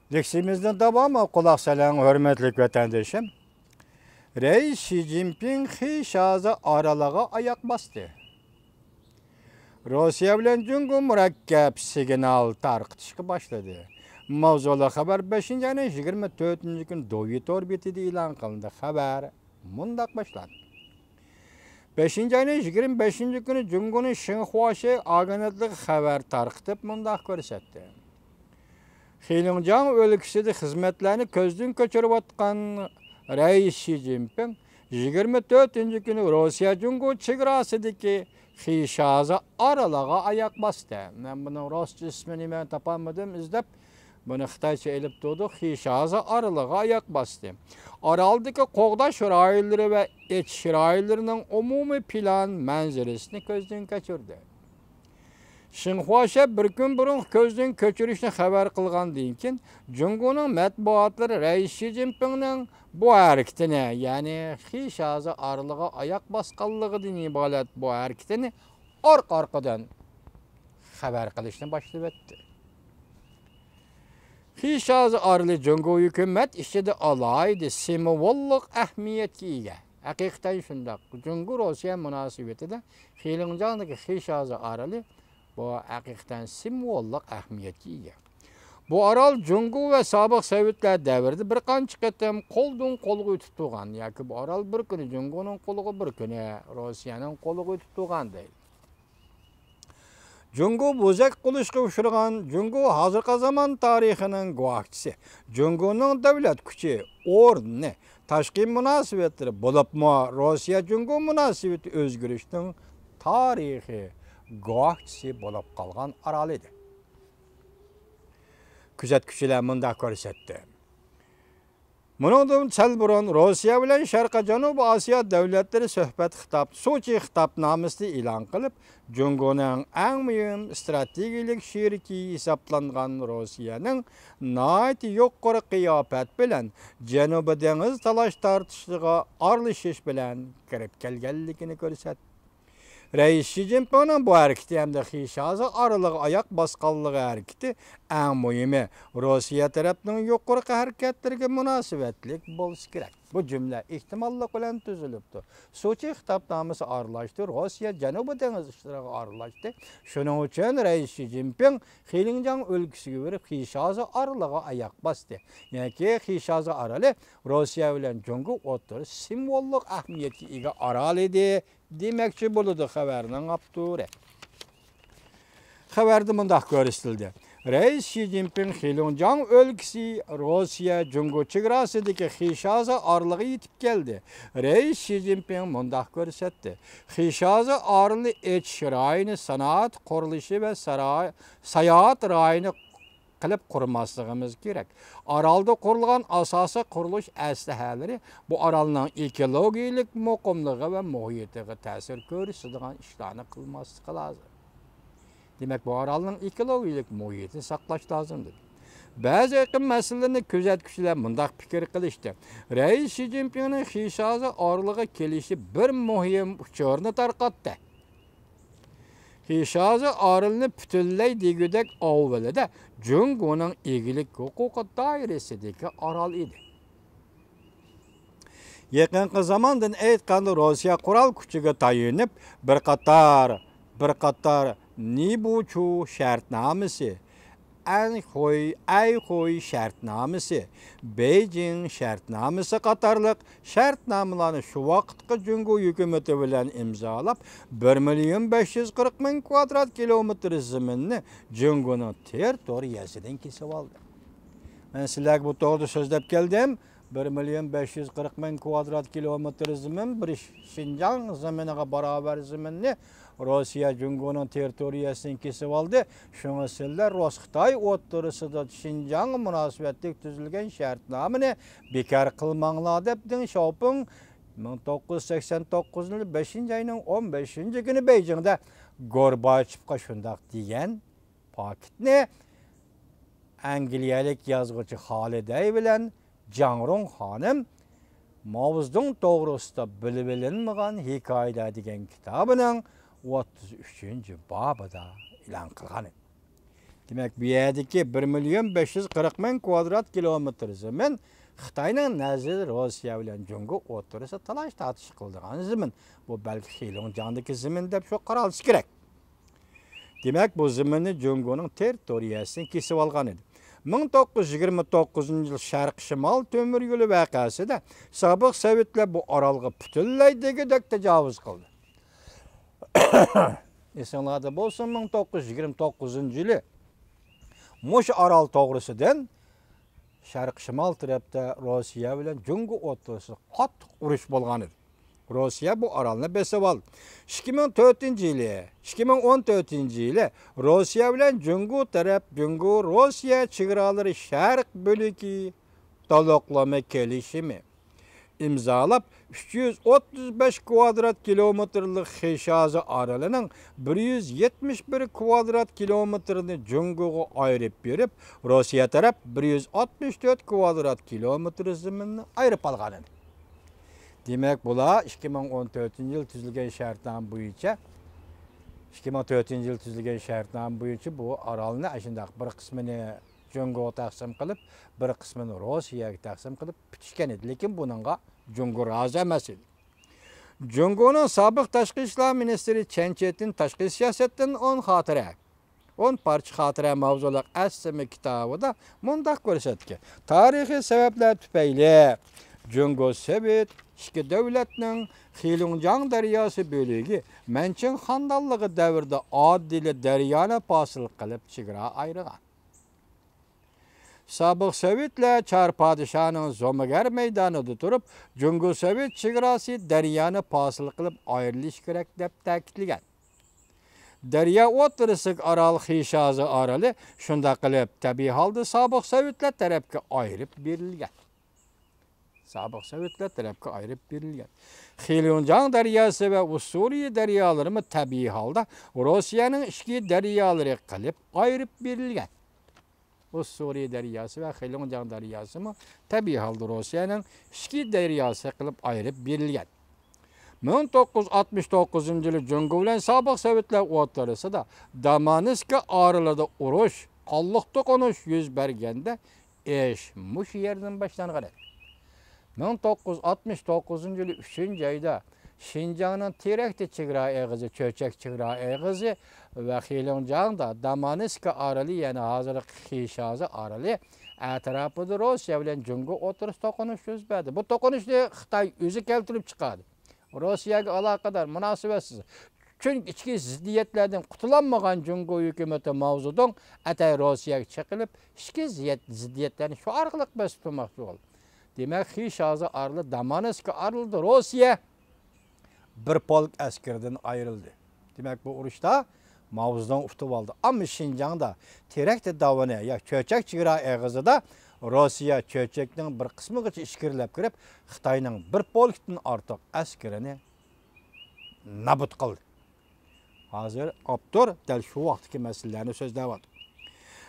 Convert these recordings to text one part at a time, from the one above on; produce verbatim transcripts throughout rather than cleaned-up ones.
لېكسىيىمىزنىڭ داۋامى، قۇلاق سېلىڭ، ھۆرمەتلىك ۋەتەندىشىم. رەئىس شى جىنپىڭ خىشازا ئارىلىغا ئاياق باستى. روسىيە بىلەن جۇڭگو مۇرەككەپ سىگنال تارقىتىشقا باشلىدى. ماۋزۇلۇق خەۋەر بەشىنچى ئاينىڭ يىگىرمە تۆتىنچى كۈنى دوۋيى تور بېتىدە ئېلان قىلىندى. خەۋەر مۇنداق باشلاندى. بەشىنچى ئاينىڭ يىگىرمە بەشىنچى كۈنى جۇڭگونىڭ شىنخۇاشې ئاگېنتلىقى خەۋەر تارقىتىپ مۇنداق كۆرسەتتى. خېلىڭجياڭ ئۆلكىسىدە خىزمەتلەرنى كۆزدىن كەچۈرۈۋاتقان رەئىس شى جىنپىڭ يىگىرمە تۆتىنچى كۈنى روسىيە جۇڭگو چېگراسىدىكى خىشازا ئارىلىغا ئاياق باستى. مەن بۇنىڭ رۇسچە ئىسمىنى مەن تاپالمىدىم، ئىزدەپ بۇنى خىتايچە ئېلىپ تۇردۇق. خىشازا ئارىلىغا ئاياق باستى. ئارالدىكى قوغداش رايونلىرى ۋە ئېچىش رايونلىرىنىڭ ئومۇمىي پىلان مەنزىرىسىنى كۆزدىن كەچۈردى. شىنخۇاشە بىر كۈن بۇرۇن كۆزدىن كەچۈرۈشنى خەۋەر قىلغاندىن كېيىن، جۇڭگونىڭ مەتبۇئاتلىرى رەئىس شى جىنپىڭنىڭ بۇ ھەرىكىتىنى، يەنى خىشازا ئارىلىغا ئاياق باسقانلىقىدىن ئىبارەت بۇ ھەرىكىتىنى ئارقا-ئارقىدىن خەۋەر قىلىشنى باشلىۋەتتى. خىشازا ئارىلى جۇڭگو ھۆكۈمەت ئىچىدە ئالاھىدە سىمۋوللۇق ئەھمىيەتكە ئىگە. ھەقىقەتەن شۇنداق. جۇڭگو روسىيە مۇناسىۋىتىدە خېلىڭجياڭدىكى خىشازا ئارىلى بۇ ھەقىقەتەن سىمۋوللۇق ئەھمىيەتكە ئىگە. بۇ ئارال جۇڭگو ۋە سابىق سوۋېتلار دەۋرىدە بىر قانچە قېتىم قولدىن قولغا ئۆتۈپ تۇرغان ياكى بۇ ئارال بىر كۈنى جۇڭگونىڭ قولىغا، بىر كۈنى روسىيەنىڭ قولىغا ئۆتۈپ تۇرغان دەيدۇ. جۇڭگو بوزەك قىلىشقا ئۇچرىغان، جۇڭگو ھازىرقى زامان تارىخىنىڭ گۇۋاھچىسى، جۇڭگونىڭ دۆلەت كۈچى، ئورنى، تاشقى مۇناسىۋەتلىرى، بولۇپمۇ روسىيە جۇڭگو مۇناسىۋىتى ئۆزگىرىشنىڭ تارىخىي گۇۋاھچىسى بولۇپ قالغان ئارال ئىدى. كۆزەتكۈچىلەر مۇنداق كۆرسەتتى. بۇنىڭدىن سەل بۇرۇن روسىيە بىلەن شەرقىي جەنۇبىي ئاسىيا دۆلەتلىرى سۆھبەت خىتاب، سوچى خىتابنامىسىنى ئېلان قىلىپ، جۇڭگونىڭ ئەڭ مۇھىم ئىستراتېگىيەلىك شېرىكى ھېسابلانغان روسىيەنىڭ ناھايىتى يۇقىرى قىياپەت بىلەن جەنۇبىي دېڭىز تالاش تارتىشىغا ئارىلىشىش بىلەن كىرىپ كەلگەنلىكىنى كۆرسەتتى. رەئىس شى جىنپىڭنىڭ بۇ ھەرىكىتى ھەمدە خىشازا ئارىلىغا ئاياق باسقانلىقى ھەرىكىتى ئەڭ مۇھىمى روسىيە تەرەپنىڭ يۇقىرىقى ھەرىكەتلىرىگە مۇناسىۋەتلىك بولسا كېرەك. بۇ جۈملە ئېھتىماللىق بىلەن تۈزۈلۈپتۇ. سوچى خىتابنامىسى ئارىلاشتى، روسىيە جەنۇبىي دېڭىز ئىشلىرىغا ئارىلاشتى. شۇنىڭ ئۈچۈن رەئىس شى جىنپىڭ خېلىڭجياڭ ئۆلكىسىگە بېرىپ خىشازا ئارىلىغا ئاياق باستى. يەنى خىشازا ئارىلى روسىيە بىلەن جۇڭگو ئوتتۇرىسىدا سىمۋوللۇق ئەھمىيەتكە ئىگە ئارال ئىدى، دېمەكچى بولىدۇ خەۋەرنىڭ ئاپتورى. خەۋەردە مۇنداق كۆرسىتىلدى. رەئىس شى جىنپىڭ خېلۇڭجياڭ ئۆلكىسى روسىيە جۇڭگو چېگراسىدىكى خىشازا ئارىلىغا يېتىپ كەلدى. رەئىس شى جىنپىڭ مۇنداق كۆرسەتتى. خىشازا ئارىلى ئېچىش رايونى، سانائەت قۇرۇلۇشى ۋە ساراي-، ساياھەت رايونى قىلىپ قۇرماسلىقىمىز كېرەك. ئارالدا قۇرۇلغان ئاساسىي قۇرۇلۇش ئەسلىھەلىرى بۇ ئارالنىڭ ئېكولوگىيەلىك مۇقىملىقى ۋە مۇھىتىغا تەسىر كۆرسىتىدىغان ئىشلارنى قىلماسلىقى لازىم. دېمەك، بۇ ئارالنىڭ ئېكولوگىيەلىك مۇھىتىنى ساقلاش لازىم، دېدى. بەزى ئېقىم مەسىلىلىرىنى كۆزەتكۈچىلەر مۇنداق پىكىر قىلىشتى. رەئىس شى جىنپىڭنىڭ خىشازا ئارىلىغا كېلىشى بىر مۇھىم ئۇچۇرنى تارقاتتى. خىشازا ئارىلىنى پۈتۈنلەي دېگۈدەك ئاۋۋىلىدا جۇڭگونىڭ ئىگىلىك ھوقۇقى دائىرىسىدىكى ئارال ئىدى. يېقىنقى زاماندىن ئېيتقاندا، روسىيە قورال كۈچىگە تايىنىپ، بىر قاتار، بىر قاتار نىبۇچۇ شەرتنامىسى، ئەنخۇي، ئەيخۇي شەرتنامىسى، بېيجىڭ شەرتنامىسى قاتارلىق شەرتنامىلەرنى شۇ ۋاقىتقا جۇڭگو ھۆكۈمىتى بىلەن ئىمزالاپ، بىر مىليون بەش يۈز قىرىق مىڭ كۋادرات كىلومېتىر زېمىننى جۇڭگونىڭ تېررىتورىيەسىدىن كېسىۋالدى. مەن سىلەرگە بۇ توغرىدا سۆزلەپ كەلدىم. بىر مىليون بەش يۈز قىرىق مىڭ كۋادرات كىلومېتىر زېمىن، بىر شىنجاڭ زېمىنىغا باراۋەر زېمىننى روسىيە جۇڭگونىڭ تېررىتورىيەسىدىن كېسىۋالدى. شۇڭا سىلەر رۇس-خىتاي ئوتتۇرىسىدا شىنجاڭغا مۇناسىۋەتلىك تۈزۈلگەن شەرتنامىنى بىكار قىلماڭلار، دەپ دېڭ شياۋپىڭ مىڭ توققۇز يۈز سەكسەن توققۇزىنچى يىل بەشىنچى ئاينىڭ ئون بەشىنچى كۈنى بېيجىڭدا گورباچېۋقا شۇنداق دېگەن پاكىتنى ئەنگلىيەلىك يازغۇچى خالىدەي بىلەن جاڭرۇڭ خانىم ماۋزېدۇڭ توغرىسىدا بىلىۋېلىنمىغان ھېكايىلەر دېگەن كىتابىنىڭ ئوتتۇز ئۈچىنچى بابىدا ئېلان قىلغان ئىدى. دېمەك، بۇ يەردىكى بىر مىليون بەش يۈز قىرىق مىڭ كۋادرات كىلومېتىر زېمىن خىتاينىڭ نەزىرىدە روسىيە بىلەن جۇڭگو ئوتتۇرىسىدا تالاش-تارتىش قىلىدىغان زېمىن. بۇ بەلكى خېلۇڭجياڭدىكى زېمىن دەپ شۇ قارالسا كېرەك. دېمەك، بۇ زېمىننى جۇڭگونىڭ تېررىتورىيەسىدىن كېسىۋالغان ئىدى. مىڭ توققۇز يۈز يىگىرمە توققۇزىنچى يىل شەرقىي شىمال تۆمۈر يولى ۋەقەسىدە سابىق سوۋېتلار بۇ ئارالغا پۈتۈنلەي دېگۈدەك تاجاۋۇز قىلدى. ئېسىڭلاردا بولسۇن، مىڭ توققۇز يۈز يىگىرمە توققۇزىنچى يىلى مۇشۇ ئارال توغرىسىدىن شەرقىي شىمال تەرەپتە روسىيە بىلەن جۇڭگو ئوتتۇرىسىدا قاتتىق ئۇرۇش بولغان ئىدى. روسىيە بۇ ئارالنى بېسىۋالدى. ئىككى مىڭ تۆتىنچى يىلى، ئىككى مىڭ ئون تۆتىنچى يىلى روسىيە بىلەن جۇڭگو تەرەپ جۇڭگو روسىيە چېگرالىرى شەرق بۆلىكى تولۇقلىما كېلىشىمى ئىمزالاپ، ئۈچ يۈز ئوتتۇز بەش كۋادرات كىلومېتىرلىق خىشازى ئارىلىنىڭ بىر يۈز يەتمىش بىر كۋادرات كىلومېتىرنى جۇڭگوغا ئايرىپ بېرىپ، روسىيە تەرەپ بىر يۈز ئاتمىش تۆت كۋادرات كىلومېتىر زېمىننى ئايرىپ ئالغان ئىدى. دېمەك، بۇلار ئىككى مىڭ ئون تۆتىنچى يىل تۈزۈلگەن شەرتنامە بويىچە، ئىككى مىڭ تۆتىنچى يىل تۈزۈلگەن شەرتنامە بويىچە بۇ ئارالنى ئاشۇنداق بىر قىسمىنى جۇڭگوغا تەقسىم قىلىپ، بىر قىسمىنى روسىيەگە تەقسىم قىلىپ پۈتۈشكەن ئىدى. لېكىن بۇنىڭغا جۇڭگو رازى ئەمەس ئىدى. جۇڭگونىڭ سابىق تاشقى ئىشلار مىنىستىرى چېن چېتىن تاشقى سىياسەتتىن ئون خاتىرە، ئون پارچە خاتىرە ماۋزۇلۇق ئەسلىمە كىتابىدا مۇنداق كۆرسەتكەن: تارىخىي سەۋەبلەر تۈپەيلى جۇڭگو سوۋېت ئىككى دۆلەتنىڭ خېلۇڭجياڭ دەرياسى بۆلىكى مەنچىڭ خاندانلىقى دەۋرىدە ئاددىيلا دەريانى پاسىل قىلىپ چېگرا ئايرىغان. سابىق سوۋېتلار چار پادىشاھنىڭ زومىگەر مەيدانىدا تۇرۇپ، جۇڭگو سوۋېت چېگراسى دەريانى پاسىل قىلىپ ئايرىلىشى كېرەك، دەپ تەكىتلىگەن. دەريا ئوتتۇرىسىدىكى ئارال خىشازى ئارىلى شۇنداق قىلىپ تەبىئىي ھالدا سابىق سوۋېتلار تەرەپكە ئايرىپ بېرىلگەن. سابىق سوۋېتلار تەرەپكە ئايرىپ بېرىلگەن. خېلۇڭجياڭ دەرياسى ۋە ئۇسسۇرىيە دەريالىرىمۇ تەبىئىي ھالدا روسىيەنىڭ ئىچكى دەريالىرى قىلىپ ئايرىپ بېرىلگەن. ئۇسسۇرىيە دەرياسى ۋە خېلۇڭجياڭ دەرياسىمۇ تەبىئىي ھالدا روسىيەنىڭ ئىچكى دەرياسى قىلىپ ئايرىپ بېرىلگەن. مىڭ توققۇز يۈز ئاتمىش توققۇزىنچى يىلى جۇڭگو بىلەن سابىق سوۋېتلار ئوتتۇرىسىدا دامانسكى ئارىلىدا ئۇرۇش، قانلىق توقۇنۇش يۈز بەرگەندە، ئىش مۇشۇ يەردىن باشلانغان ئىدى. مىڭ توققۇز يۈز ئاتمىش توققۇزىنچى يىلى ئۈچىنچى ئايدا شىنجاڭنىڭ تېرەكتە چېگرا ئېغىزى، چۆچەك چېگرا ئېغىزى ۋە خېلۇڭجياڭدا دامانسكى ئارىلى، يەنى ھازىرقى خىشازى ئارىلى ئەتراپىدا روسىيە بىلەن جۇڭگو ئوتتۇرىسىدا توقۇنۇش يۈز بەردى. بۇ توقۇنۇشنى خىتاي ئۆزى كەلتۈرۈپ چىقاردى. روسىيەگە ئالاقىدار، مۇناسىۋەتسىز. چۈنكى ئىچكى زىددىيەتلەردىن قۇتۇلالمىغان جۇڭگو ھۆكۈمىتى ماۋزېدۇڭ ئەتەي روسىيەگە چېقىلىپ، ئىچكى زىيەت-، زىددىيەتلەرنى شۇ ئارقىلىق بەس تۇتماقچى بولدى. دېمەك، خىشازى ئارىلى، دامانسكى ئارىلىدا روسىيە بىر پولك ئەسكىرىدىن ئايرىلدى. دېمەك، بۇ ئۇرۇشتا ماۋزېدۇڭ ئۇتۇپ ئالدى. ئەمما شىنجاڭدا، تېرەكتە داۋىنى يا چۆچەك چېگرا ئېغىزىدا روسىيە چۆچەكنىڭ بىر قىسمىغىچە ئىچكىرىلەپ كىرىپ، خىتاينىڭ بىر پولكتىن ئارتۇق ئەسكىرىنى نابۇت قىلدى. ھازىر ئاپتور دەل شۇ ۋاقىتتىكى مەسىلىلەرنى سۆزلەۋاتىدۇ.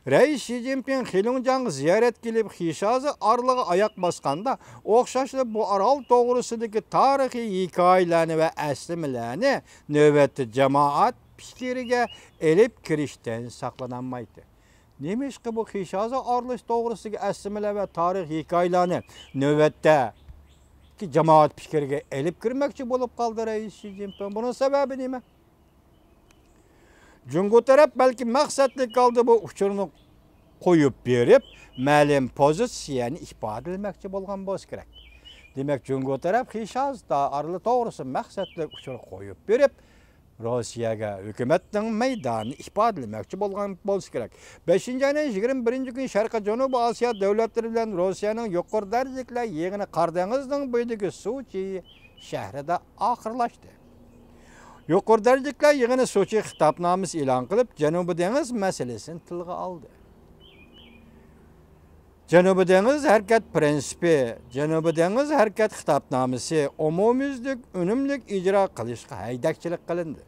رەئىس شى جىنپىڭ خېلۇڭجياڭغا زىيارەتكە كېلىپ، خىشازى ئارىلىغا ئاياق باسقاندا، ئوخشاشلا بۇ ئارال توغرىسىدىكى تارىخىي ھېكايىلەرنى ۋە ئەسلىمىلەرنى نۆۋەتتە جامائەت پىكرىگە ئېلىپ كىرىشتىن ساقلىنالمايتتى. نېمىشقا بۇ خىشازى ئارىلى توغرىسىدىكى ئەسلىمىلەر ۋە تارىخىي ھېكايىلەرنى نۆۋەتتە جامائەت پىكرىگە ئېلىپ كىرمەكچى بولۇپ قالدى رەئىس شى جىنپىڭ؟ بۇنىڭ سەۋەبى نېمە؟ جۇڭگو تەرەپ بەلكى مەقسەتلىك ھالدا بۇ ئۇچۇرنى قويۇپ بېرىپ، مەلۇم پوزىتسىيەنى ئىپادىلىمەكچى بولغان بولسا كېرەك. دېمەك، جۇڭگو تەرەپ خىشاز ئارىلى توغرىسىدا مەقسەتلىك ئۇچۇر قويۇپ بېرىپ، روسىيەگە ھۆكۈمەتنىڭ مەيدانىنى ئىپادىلىمەكچى بولغان بولسا كېرەك. بەشىنچى ئاينىڭ يىگىرمە بىرىنچى كۈنى شەرقىي جەنۇبىي ئاسىيا دۆلەتلىرى بىلەن روسىيەنىڭ يۇقىرى دەرىجىلىكلەر يىغىنى قارا دېڭىزنىڭ بويىدىكى سوچى شەھىرىدە ئاخىرلاشتى. يۇقىرى دەرىجىلىكلەر يىغىنى سوچى خىتابنامىسى ئېلان قىلىپ، جەنۇبىي دېڭىز مەسىلىسىنى تىلغا ئالدى. جەنۇبىي دېڭىز ھەرىكەت پىرىنسىپى، جەنۇبىي دېڭىز ھەرىكەت خىتابنامىسى ئومۇميۈزلۈك ئۈنۈملۈك ئىجرا قىلىشقا ھەيدەكچىلىك قىلىندى.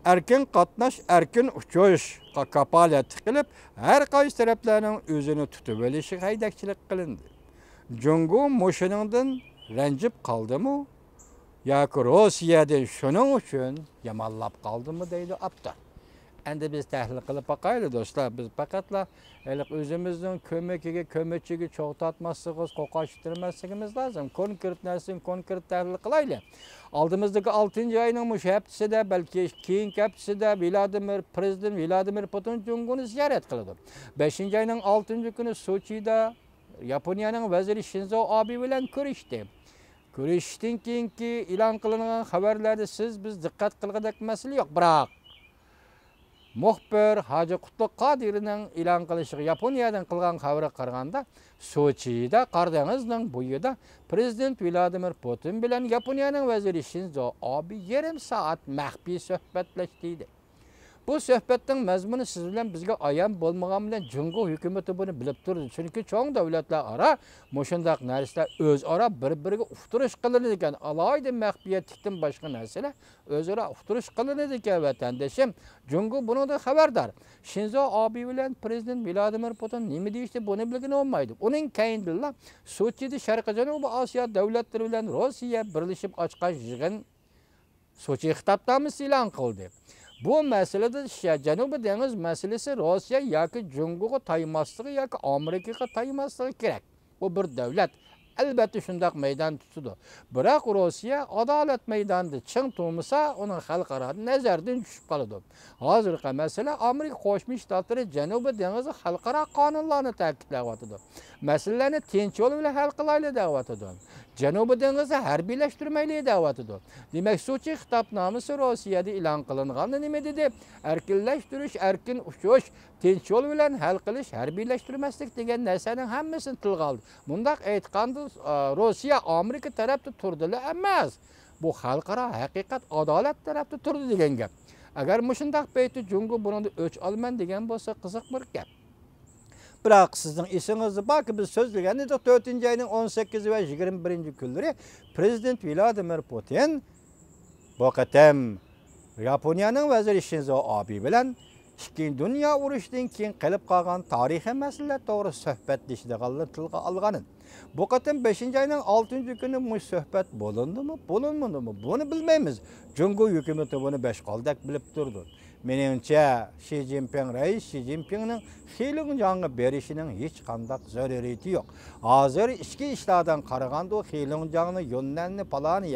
ئەركىن قاتناش، ئەركىن ئۇچۇشقا كاپالەتلىك قىلىپ، ھەر قايسى تەرەپلەرنىڭ ئۆزىنى تۇتۇۋېلىشىغا ھەيدەكچىلىك قىلىندى. جۇڭگو مۇشۇنىڭدىن رەنجىپ قالدىمۇ ياكى روسىيەدىن شۇنىڭ ئۈچۈن يامانلاپ قالدىمۇ، دەيدۇ ئاپتور. ئەمدى بىز تەھلىل قىلىپ باقايلى، دوستلار. بىز پەقەتلا ھېلىقى ئۆزىمىزنىڭ كۆمىكىگە، كۆمۈچىگە چوغ تارتماسلىقىمىز، قوقاش ئىتتىرمەسلىكىمىز لازىم. كونكرېت نەرسىنى كونكرېت تەھلىل قىلايلى. ئالدىمىزدىكى ئالتىنچى ئاينىڭ مۇشۇ ھەپتىسىدە، بەلكى كېيىنكى ھەپتىسىدە ۋلادىمىر، پرېزىدېنت ۋلادىمىر پۇتىن جۇڭگونى زىيارەت قىلىدۇ. بەشىنچى ئاينىڭ ئالتىنچى كۈنى سوچىدا ياپونىيەنىڭ ۋەزىرى شىنزو ئابې بىلەن كۆرۈشتى. كۆرۈشۈشتىن كېيىنكى ئېلان قىلىنغان خەۋەرلەردە سىز، بىز دىققەت قىلغۇدەك مەسىلە يوق. بىراق، مۇخبىر ھاجى قۇتلۇق قادىرىنىڭ ئېلان قىلىشىغا، ياپونىيەدىن قىلغان خەۋەرگە قارىغاندا، سوچىدا، قارا دېڭىزنىڭ بويىدا پرېزىدېنت ۋلادىمىر پۇتىن بىلەن ياپونىيەنىڭ ۋەزىرى شىنزو ئابې يېرىم سائەت مەخپىي سۆھبەتلەشتى، دېدى. بۇ سۆھبەتنىڭ مەزمۇنى سىز بىلەن بىزگە ئايان بولمىغان بىلەن، جۇڭگو ھۆكۈمىتى بۇنى بىلىپ تۇردى. چۈنكى چوڭ دۆلەتلەر ئارا مۇشۇنداق نەرسىلەر ئۆزئارا بىر-بىرىگە ئۇقتۇرۇش قىلىنىدىكەن. ئالاھىدە مەخپىيەتلىكتىن باشقا نەرسىلەر ئۆزئارا ئۇقتۇرۇش قىلىنىدىكەن، ۋەتەندىشىم. جۇڭگو بۇنىڭدىن خەۋەردار. شىنزو ئابې بىلەن پرېزىدېنت ۋلادىمىر پۇتىن نېمە دېيىشتى، بۇنى بىلگىلى بولمايدۇ. ئۇنىڭ كەينىدىنلا سوچىدا شەرقىي جەنۇبىي ئاسىيا دۆلەتلىرى بىلەن روسىيە بىرلىشىپ ئاچقان يىغىن سوچى خىتابنامىسى ئېلان قىلدى. بۇ مەسىلىدە شە-، جەنۇبىي دېڭىز مەسىلىسى روسىيە ياكى جۇڭگوغا تايماسلىقى ياكى ئامېرىكىغا تايماسلىقى كېرەك. ئۇ بىر دۆلەت، ئەلۋەتتە، شۇنداق مەيدان تۇتىدۇ. بىراق روسىيە ئادالەت مەيدانىدا چىڭ تۇرمىسا، ئۇنىڭ خەلقئارا نەزەردىن چۈشۈپ قالىدۇ. ھازىرقى مەسىلە، ئامېرىكا قوشما شتاتلىرى جەنۇبىي دېڭىزدا خەلقئارا قانۇنلارنى تەكىتلەۋاتىدۇ. مەسىلىلەرنى تىنچ يول بىلەن ھەل قىلايلى دەۋاتىدۇ. جەنۇبىي دېڭىزنى ھەربىيلەشتۈرمەيلى دەۋاتىدۇ. دېمەك، سوچى خىتابنامىسى روسىيەدە ئېلان قىلىنغاندا نېمە دېدى؟ ئەركىنلەشتۈرۈش، ئەركىن ئۇچۇش، تىنچ يول بىلەن ھەل قىلىش، ھەربىيلەشتۈرمەسلىك دېگەن نەرسىنىڭ ھەممىسىنى تىلغا ئالدى. مۇنداق ئېيتقاندا، ئا، روسىيە ئامېرىكا تەرەپتە تۇردىلا ئەمەس، بۇ خەلقئارا ھەقىقەت، ئادالەت تەرەپتە تۇردى دېگەن گەپ. ئەگەر مۇشۇنداق پەيتتە جۇڭگو بۇنىڭدا ئۆچ ئالىمەن دېگەن بولسا، قىزىق بىر گەپ. بىراق سىزنىڭ ئېسىڭىزدە باركى، بىز سۆزلىگەن ئىدۇق، تۆتىنچى ئاينىڭ ئون سەككىزى ۋە يىگىرمە بىرىنچى كۈنلىرى پرېزىدېنت ۋلادىمىر پۇتىن بۇ قېتىم ياپونىيەنىڭ ۋەزىرى شىنزو ئابې بىلەن ئىككىنچى دۇنيا ئۇرۇشىدىن كېيىن قېلىپ قالغان تارىخىي مەسىلىلەر توغرىسىدا سۆھبەتلىشىدىغانلىقىنى تىلغا ئالغان ئىدى. بۇ قېتىم بەشىنچى ئاينىڭ ئالتىنچى كۈنى مۇشۇ سۆھبەت بولۇندىمۇ، بولۇنمىدىمۇ، بۇنى بىلمەيمىز. جۇڭگو ھۆكۈمىتى بۇنى بەش قولدەك بىلىپ تۇرىدۇ. مېنىڭچە، شى جىنپىڭ، رەئىس شى جىنپىڭنىڭ خېلۇڭجاڭغا بېرىشىنىڭ ھېچقانداق زۆرۈرىيىتى يوق. ھازىر ئىچكى ئىشلاردىن قارىغاندا، ئۇ خېلۇڭجاڭنى، يۈننەننى، پالانى